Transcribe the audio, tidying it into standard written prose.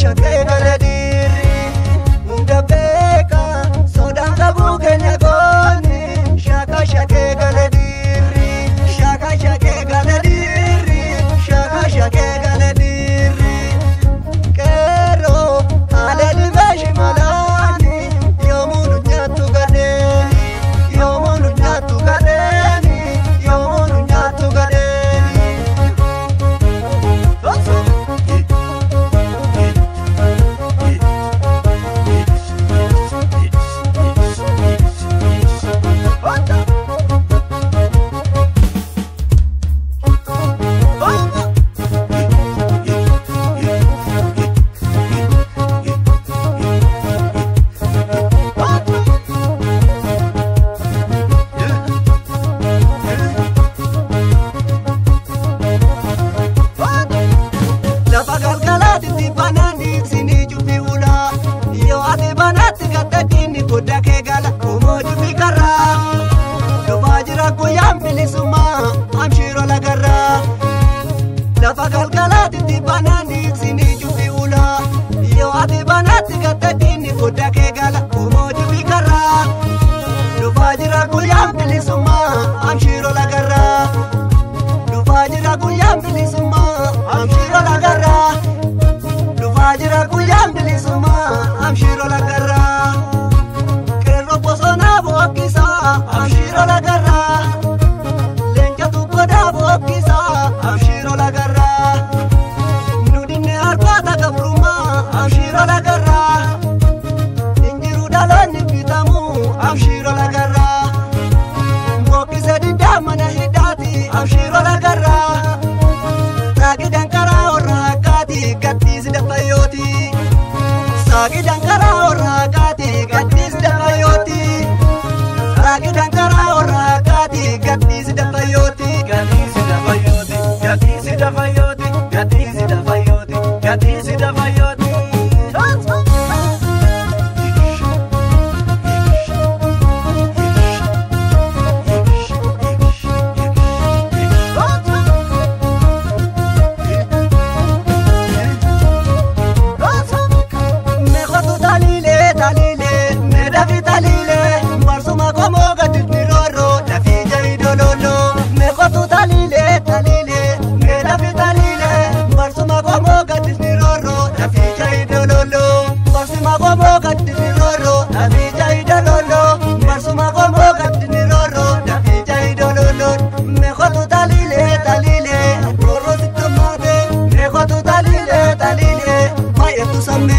shakee gala dhiirri. Hunda beeka sodaan qabu keenya goonni shaka shakee gala dhiirri. Shaka shakee gala dhiirri. Shaka shakee gala dhiirri. Qeerroo haala dhibeeshi malaani yoomuu nu nyaattu gadheeni. Yoomuu nu nyaattu gadheeni. Yoomuu nu nyaattu gadheeni. Lafa galgalaatti banaan sinii cufii ulaa. Yoo ati banaatti gattadhiin godda kee gala homoo cufii karraa. Dhufaa jira guyyaan bilisummaa amshiiroo lagarraa. Lafa galgalaatti banaan sinii cufii ulaa. Yoo ati banaatti gattadhiin godda kee gala homoo cufii karraa. Dhufaa jira guyyaan bilisummaa amshiiroo lagarraa. Dhufaa jira guyyaan bilisummaa amshiiroo lagarraa. Dhufaa jira guyyaan bilisummaa amshiiroo lagarraa. Qeerroo bosonaa bookkisaa amshiiroo lagarraa. Leenca tukkodaa bookkisaa amshiiroo lagarraa. Nu dinne harkoota gabrummaa amshiiroo lagarraa. Injiru dhaloonni bitamuu amshiiroo lagarraa. Bookkise diddaa mana hidhaati amshiiroo lagarraa. Saaqi danqaraa warra haqaati gadhiisi dafayyooti. Saaqi danqaraa warra haqaati gadhiisi dafayyooti. Saaqi danqaraa warra haqaati gadhiisi dafayyooti. Gadhiisi dafayyooti, gadhiisi dafayyooti, gadhiisi dafayyooti, gadhiisi dafayyooti. Meeqotu taliilee taliilee meedhafi taliilee barsuma qomoo gaditti roorroo dafii jahi dololoo. Meeqotu taliilee taliilee meedhafi taliilee barsuma qomoo gaditti roorroo dafii jahi dololoo. Barsuma qomoo gaditti roorroo dafii jahi dololoo. Barsuma qomoo gaditti roorroo dafii jahi dololoo. Meeqotu taliilee taliilee roorroo sitti maatee. Meeqotu taliilee taliilee baay'eetu sammee.